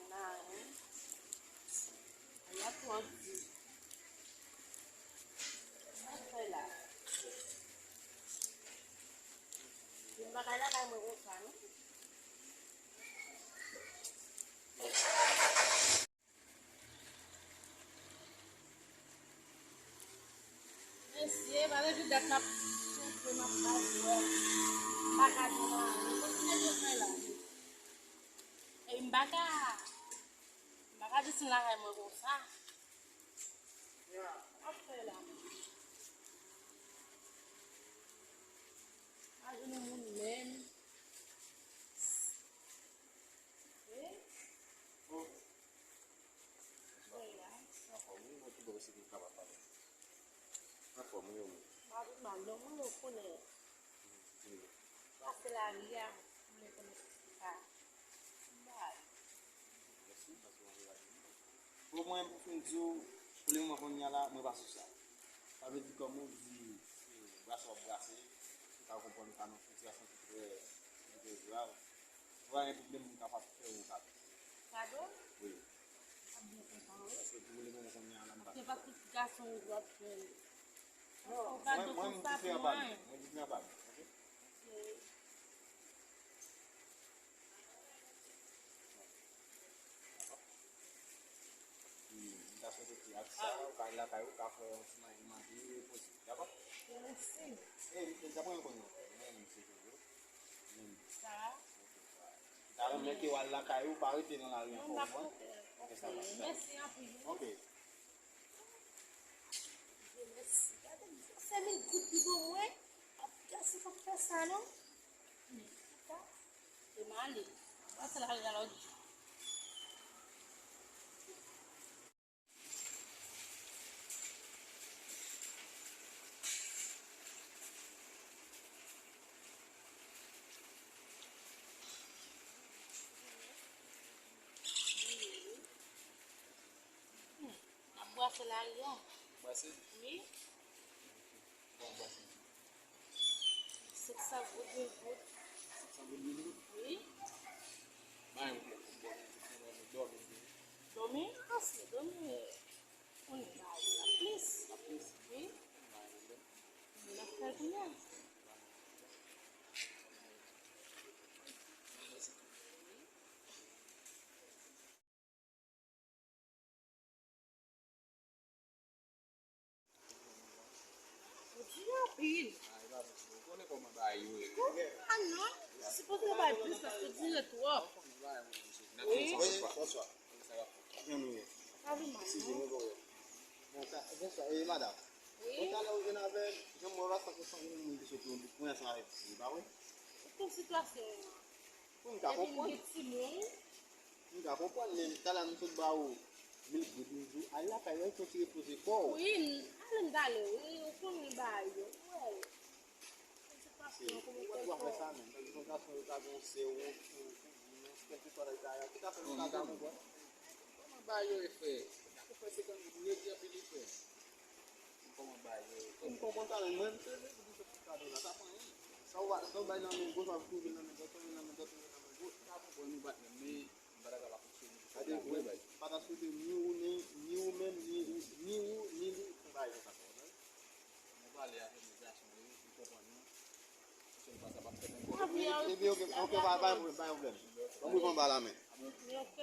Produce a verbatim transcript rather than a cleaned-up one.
Mari, y ap twò di. Sa fè la. Vin bagay la kay mwen konsa, non? Mesye, pa depi dat m ap soufri, m ap bat bwè. M pa ka di anyen. Kot nèg yo fè la? E m pa ka, m pa ka desann lakay mwen konsa. Sa ap fè la menm? Pa jwenn moun menm. Wi. Anfòm, wi, mwen tou bò se ki m kapab pale. Anfòm, wi, wi. M pa vin mal, non, mwen, ou konnen. Pase lari a, mwen konnen sa. Bay. Mèsi, paske w anvi rale m. Bon, mwen, pou fin di w, pou le moman kounye a la, mwen pa sou sa. Sa vle di, kòm ou di, se brase w ap brase, ou ka konprann ou ka nan sitiyasyon ki trè, ki trè grav. Ou pa gen pwoblèm, m kapab fè ou kado. Kado? Wi. M ap byen kontan, wi. Paske pou le moman kounye a la, m pa. Se pa tout gason ou dwe ap fè l. Non, ou kado mwen, mwen, m diferan pa nou. Mwen diferan pa nou, oke? Oke. Wi, m ta swete ke ak sa, ou ka al lakay ou, ou ka fè yon ti manje, manje, poze, dakò? Mèsi. E, e, sa pran yon konn non, mwen menm se Jojo. Menm. Sa? Oke, sa. M ta renmen ke w al lakay ou, pa rete nan lari ankò, ou konprann? Oke, sa va, sa va. Mèsi anpil. Oke. Dye mèsi. Gade, se mil goud li ban mwen. Ap gase pa fè sa, non. Men, sa, e m ale. Pase lari a lòt jou. Hmm, ap brase lari a. Brase? Wi. Bon, brase. Senk san goud, mil goud. Senk san goud, mil goud? Wi. Bay yon bon, bon, bon, dòmi, wi. Dòmi? Ase, dòmi. Konnen bagay la plis. La plis? Wi. Bay yon bon. Mwen ap fè l kounye a. Ou di anpil. Ou konnen kòman bagay yo ye. Kòman non? Ou sipoze bay plis paske ou dire twòp. Wi. Bonswa. Bonswa. Jan nou ye? Pa vin mal, non. Bon, ka, bonswa. E, madanm? Wi. Bon, talè ou jwenn avè, jan mwen wè sa, se yon moun ki sot yon bout pwen ansanm avèk li, pa vre? Ou konn sitiyasyon an. Bon, m ka konprann. Epi m gen timoun. M ka konprann, men talè m sot ba ou mil goud, m di w al lakay ou, al fè yon ti repoze kò w. Wi, ale m talè, wi, ou konnen bagay yo. Wi. Se, ou pa t dwe fè sa, menm. Tandiske yon gason, yo ka gen yon sè ou, ou, ou, ou, kèlkeswa lè ta ye, ki ta fè nou ka konprann. Kòman bagay yo ye, frè? Ou fè senkant goud, ou redi anpil, frè. Kòman bagay yo ye? M konprann sa, men mwen, m te vle di w se pou kado la, sa pa anyen. Sa w pa, sa w bay nan men gòch, w ap twouve l nan men dwat, sa w nan men dwat, twouve l nan men gòch. M ka konprann ou bat menm, men m pa ta ka pa fonksyone pou sa. Gade, mwen, m pa ta swete ni ou, ni, ni ou menm, ni ou, ni ou, ni li, pou bagay konsa, sa w konprann? Mwen pale avèk yon gason, wi, li konprann mwen. Epi, ok, ok, pa, pa gen pwoblèm, pa gen pwoblèm. Ban m reponn ba la men. Wi, ok.